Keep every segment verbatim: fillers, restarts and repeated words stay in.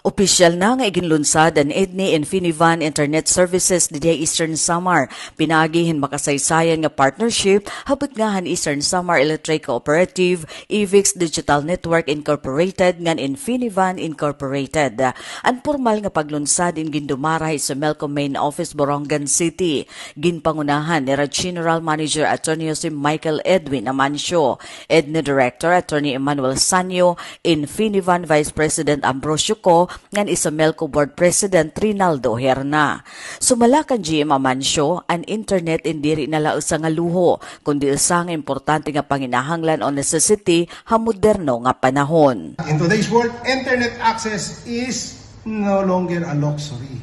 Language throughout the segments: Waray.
Opisyal na nga iginlunsad an EDNI Infinivan Internet Services didi ha Eastern Samar, pinaagi hin makasaysayan nga partnership habot nga han Eastern Samar Electric Cooperative, EVIX Digital Network Incorporated ngan Infinivan Incorporated. An pormal nga paglunsad in gindumara ha Isomelco Main Office, Borongan City. Ginpangunahan nira General Manager Attorney Jose Michael Edwin Amancio, EDNI Director Attorney Emmanuel Sanyo, Infinivan Vice President Ambrosio Co, ngan Isomelco Board President Rinaldo Herna. Sumala kan G M Amancio, an internet in diri na la usa nga luho, kundi usa nga importante nga panginahanglan o necessity ha moderno nga panahon. In today's world, internet access is no longer a luxury.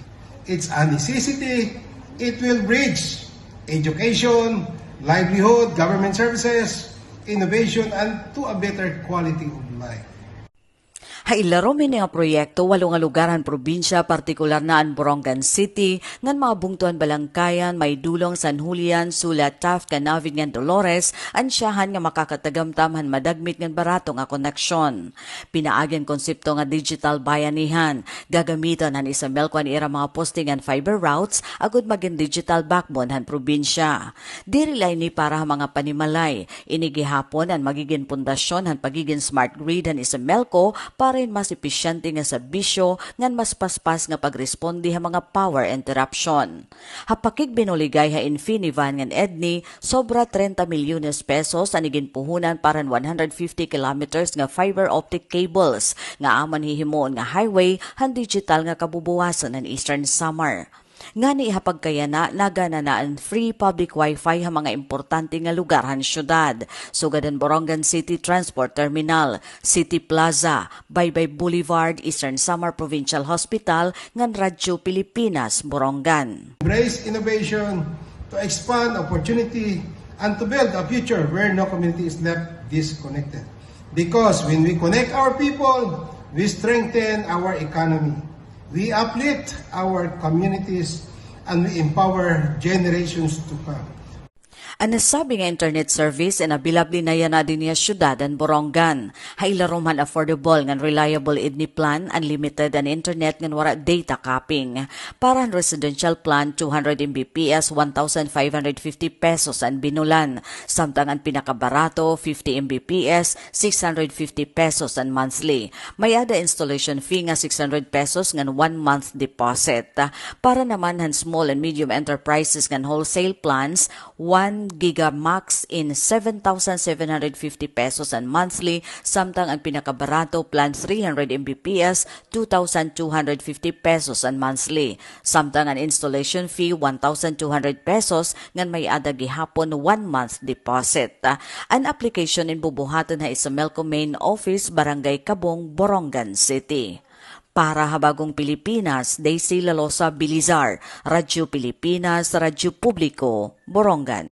It's a necessity. It will bridge education, livelihood, government services, innovation, and to a better quality of life. Ha ilarom hini nga proyekto, walo nga lugar han probinsya, partikular na an Borongan City, ngan mga bungto han Balangkayan, Maydolong, San Julian, Sula, Taft, Canavid, ngan Dolores, an syahan nga makakatagamtam han madagmit ngan barato nga koneksyon. Pinaagi an konsepto nga digital bayanihan, gagamiton han Isomelco an ira mga poste ngan fiber routes agod magin digital backbone han probinsya. Diri la ini para ha mga panimalay, ini gihapon an magigin pundasyon han pagigin smart grid han Isomelco para hin mas episyente nga serbisyo ngan mas paspas nga pagresponde ha mga power interruption. Ha pakigbinuligay ha Infinivan ngan EDNI, sobra treinta milyones pesos an iginpuhunan para han one hundred fifty kilometers nga fiber optic cables nga amon hihimuon nga highway han digital nga kabubuwasan han Eastern Samar. Ngani ha pagkayana, nagana na an free public wifi ha mga importante nga lugar han syudad, sugad han Borongan City Transport Terminal, City Plaza, Baybay Boulevard, Eastern Samar Provincial Hospital, ngan Radyo Pilipinas, Borongan. Embrace innovation to expand opportunity and to build a future where no community is left disconnected. Because when we connect our people, we strengthen our economy, we uplift our communities, and we empower generations to come. An nasabi nga internet service in available na yana dinhi ha syudad han Borongan. Ha ilarom han affordable ngan reliable EDNI plan, unlimited an internet ngan wara data capping. Para han residential plan, two hundred M B P S, one thousand five hundred fifty pesos an binulan. Samtang an pinakabarato, fifty M B P S, six hundred fifty pesos an monthly. May-ada installation fee nga six hundred pesos ngan one month deposit. Para naman han small and medium enterprises ngan wholesale plans, one giga max in seven thousand seven hundred fifty pesos an monthly, samtang an pinakabarato plan three hundred M B P S, two thousand two hundred fifty pesos an monthly. Samtang an installation fee, one thousand two hundred pesos, ngan may-ada gihapon one month deposit. An application in bubuhaton ha Isomelco Main Office, Barangay Cabong, Borongan City. Para ha Bagong Pilipinas, Daisy Lalosa Bilizar, Radyo Pilipinas, Radyo Publiko, Borongan.